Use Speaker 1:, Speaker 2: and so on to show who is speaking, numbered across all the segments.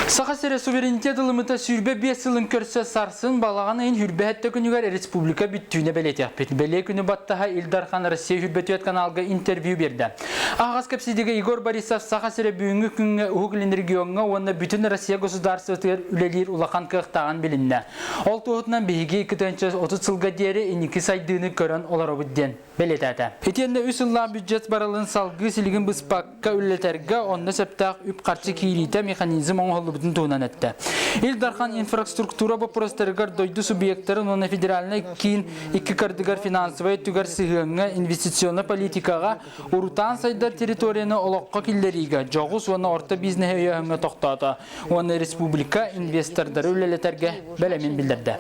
Speaker 1: Саха сирэ суверенитет ылыммыта 25 сылын көрсө сарсын балаҕан ыйын 27 күнүгэр республика бүттүүнэ бэлиэтиэхпит. Бэлиэ күнү баттаһа Ил Дархан Россия 24 каналга интервью биэрдэ. Аһаҕас кэпсэтиигэ Егор Борисов Саха сирэ бүгүҥҥү күҥҥэ Уһук Илин региоҥҥа уонна бүтүн Россия государствотыгар үлэлиир улахан кыахтааҕын билиннэ. Ол туоһутунан биһиги 230 сылга диэри инники сайдыыны көрөн олоробут диэн бэлиэтээтэ. Итиэннэ үс сыллаах бюджет барылын салгыы силигин быспакка үлэлэтэргэ онно сөптөөх үп-харчы киириитэ механизм оҥоһуллубутун туһунан эттэ. Ил Дархан инфраструктура боппуруостарыгар дойду субъектарын уонна федеральнай киин икки кардыгар финансовай өттүгэр сыһыаҥҥа инвестиционнай политикаҕа урутаан сайдар территорияны олоххо киллэриигэ дьоҕус уонна орто бизнеһи өйөөһүҥҥэ тохтоото уонна республика инвестордары үлэлэтэргэ бэлэмин биллэрдэ.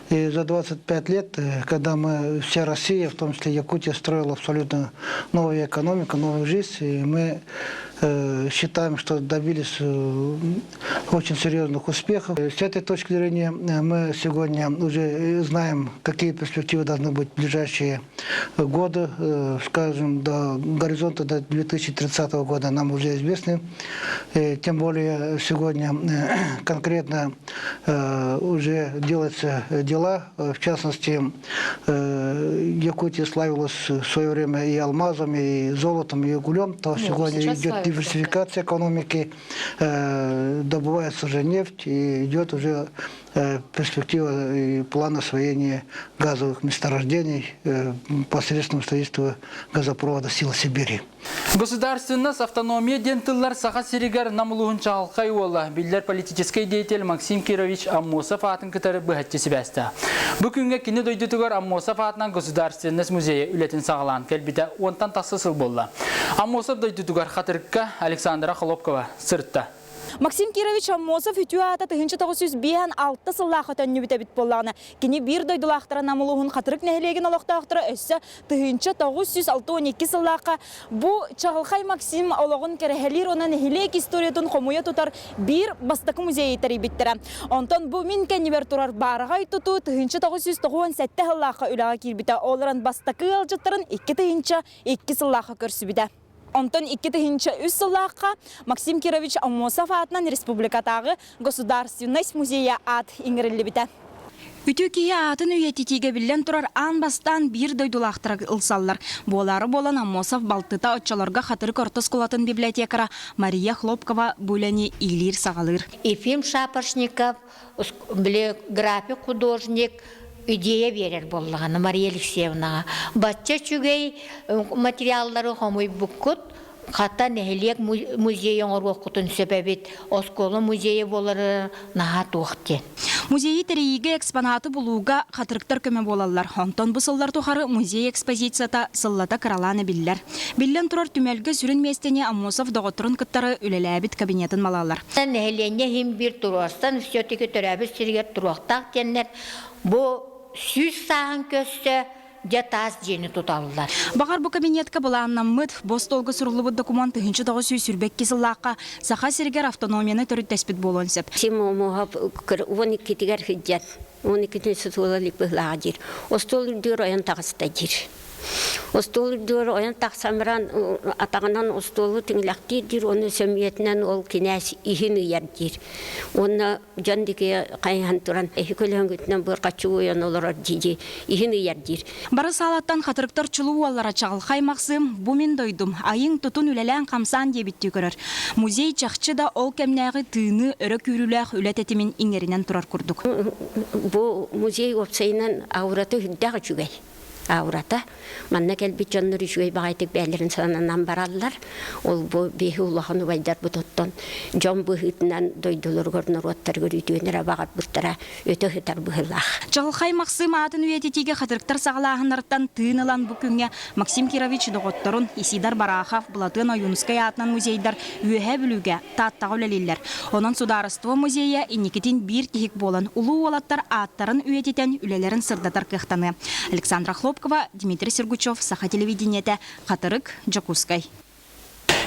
Speaker 2: И за 25 лет, когда мы, вся Россия, в том числе Якутия, строила абсолютно новую экономику, новую жизнь, и мы считаем, что добились очень серьезных успехов. С этой точки зрения мы сегодня уже знаем, какие перспективы должны быть в ближайшие годы, скажем, до горизонта до 2030 года нам уже известны. Тем более сегодня конкретно уже делаются дела. В частности, Якутия славилась в свое время и алмазами, и золотом, и углем. То ну, сегодня идет диверсификация экономики, добывается уже нефть, и идет уже перспектива и план освоения газовых месторождений посредством строительства газопровода «Сила Сибири».
Speaker 1: Государственность, автономия диэн тыллар Саха сиригэр Нам улууһун чаҕылхай уола, биллэр политическай деятель Максим Кирович Аммосов аатын кытары быһаччы сибээстээх. Бу күҥҥэ кини дойдутугар Аммосов аатынан Государственность музейа үлэтин саҕалаан кэлбитэ уонтан тахса сыл буолла. Аммосов дойдутугар Хатырыкка Александра Холопкова сырытта.
Speaker 3: Максим Кирович Аммосов үтүө аата 1956 сыллаах өтөннүбүт эбит буоллаҕына, кини биир дойдулаахтара Нам улууһун Хатырык нэһилиэгин олохтоохторо өссө 1962 сыллаахха бу чаҕылхай Максим олоҕун кэрэһэлиир уонна нэһилиэк историятын хомуйа тутар биир бастакы музейы тэрийбиттэрэ. Онтон бу мин кэннибэр турар баараҕай тутуу 1997 сыллаахха үлэҕэ киирбитэ. Ол эрэн бастакы ыалдьыттарын 2002 сыллаахха көрсүбүтэ. Онтон 2003 сыллаахха Максим Кирович Аммосов аатынан республикатааҕы Государственность музейа аат иҥэриллибитэ.
Speaker 4: Үтүө киһи аатын үйэтитиигэ биллэн турар аан бастаан биир дойдулаахтара ылсаллар. Буолаары буолан Аммосов балтыта оччолорго Хатырык орто оскуолатын библиотекара Мария Хлопкова бу үлэни иилиир-саҕалыыр.
Speaker 5: Ефим Шапошников, били график художник, идея биэрэр буоллаҕына Мария Алексеевнаҕа бачча үчүгэй материаллары хомуйбуккут хата нэһилиэк музейа оҥоруоххутун сөп эбит оскуола музейа буолары наһаа туох диэн.
Speaker 4: Музейы тэрийиигэ экспонаты булууга хатырыктар көмө буолаллар. Онтон бу сыллар тухары музей экспозицията сыллата кыралаан эбиллэр. Биллэн турар түмэлгэ сүрүн миэстэни Аммосов доҕотторун кыттары үлэлээбит кабинетын малалар.
Speaker 5: Нэһилиэнньэ иһин биир туруорсан все-таки төрөөбүт сиригэр туруохтаах диэннэр бу 100 сааһын көрсө дьэ таас дьиэни туталлар.
Speaker 4: Баҕар бу кабинетка былааннаммыт, бу остуолга суруллубут докумуон 1922 сыллаахха Саха сиригэр автономияны төрүттэспит буолуон сөп.
Speaker 6: Сим Омуһов 12-тигэр сылдьан, 12-тин сутуола липпыһлааҕа диир. Остуол үрдүгэр ойон таҕыста диир. Остуол үрдүгэр ойон тахсан баран атаҕынан остуолу тиҥилэхтиир диир уонна сөмүйэтинэн ол кинээс иһин ыйар диир. Уонна дьон диэки хайыһан туран эһи көлөһөҥҥүтүнэн быархаччы уойан олорор дии иһин ыйар диир.
Speaker 4: Бары саалаттан хатырыктар чулуу уоллара Чаҕылхай Махсыым бу мин дойдум, айыҥ тутун үлэлээн-хамсаан диэбиттии көрөр. Музей чахчы да ол кэмнээҕи тыыны өрө күүрүүлээх үлэ тэтимин иҥэринэн турар курдук.
Speaker 6: Бу музей уопсайынан аурата үрдээх үчүгэй. аурата. Манна кэлбит дьоннор үчүгэй баҕайытык бэйэлэрин сананан бараллар. Ол бу биһи улахан убайдарбыт оттон дьон быһыытынан дойдуларыгар, норуоттарыгар үтүөнү эрэ баҕарбыттара өтө сытар быһыылаах.
Speaker 4: Чаҕылхай Махсыым аатын үйэтитиигэ хатырыктар саҕалааһыннарыттан тыын ылан бу күҥҥэ Максим Кирович доҕотторун Исидор Барахов, Былатыан Ойуунускай аатынан музейдар Үөһээ Бүлүүгэ, Тааттаҕа үлэлииллэр. Онон Судаарыстыба музейа инникитин биир тиһик буолан, улуу уолаттар ааттарын үйэтитэн үлэлэрин сырдатар кыахтаныа. Александра Хлопкова, Дмитрий Сергучев, Саха телевидениетэ, Хатырык, Дьокуускай.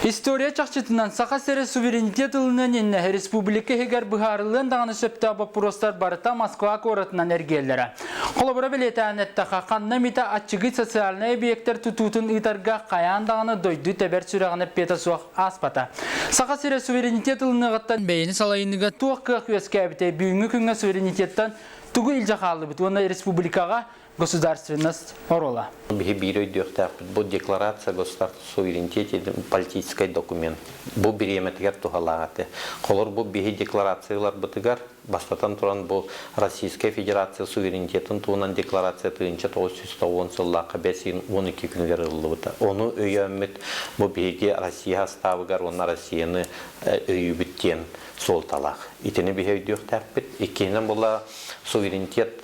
Speaker 1: История чахчытынан Саха сирэ суверенитет ылыныан иннинэ республика иһигэр быһаарыллыан даҕаны сөптөөх боппуруостар барыта Москва куоратынан эргиэллэрэ. Холобура бэлиэтээн эттэххэ, ханна эмитэ аччыгый социальнай объектар тутуутун ыытарга хайаан даҕаны дойду тэбэр сүрэҕин эппиэтэ суох ааспата. Саха сирэ суверенитет ылыныаҕыттан бэйэни салайыныыга туох кыах үөскээбитэй, бүгүҥҥү күҥҥэ суверенитеттан тугу илдьэ хааллыбыт уонна республикаҕа государственность оруола.
Speaker 7: Биһи биир өйдүөхтээхпит. Бу декларация государственного суверенитета политическай документ. Бу бириэмэтигэр туһалаах этэ. Холор бу биһи декларацияларбытыгар бастатан туран бу Российская Федерация суверенитетын туһунан декларация 1990 сыллаахха 5 12 күнүгэр ылыллыбыта. Ону өйөөммүт бу биһиги Россия астаабыгар уонна Россияны өйүүбүт диэн суолталаах. Итини биһи өйдүөхтээхпит. Иккиһинэн була суверенитет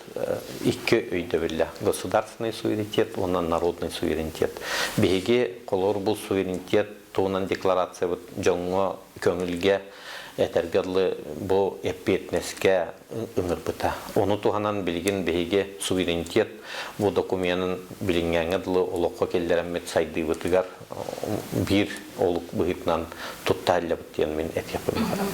Speaker 7: икки өйдөбүллээх. Государственный суверенитет уонна народный суверенитет. Биһиги холобур бу суверенитет туһунан декларациябыт дьоҥҥо көҥүлгэ этэргэ дылы бу эппиэтинэскэ ыҥырбыта. Ону туһанан билигин биһиги суверенитет бу докуменын билиҥҥээҥҥэ дылы олоххо киллэрэммит сайдыыбытыгар биир олук быһыытынан тутталлабыт диэн мин этиэхпин баҕарабын.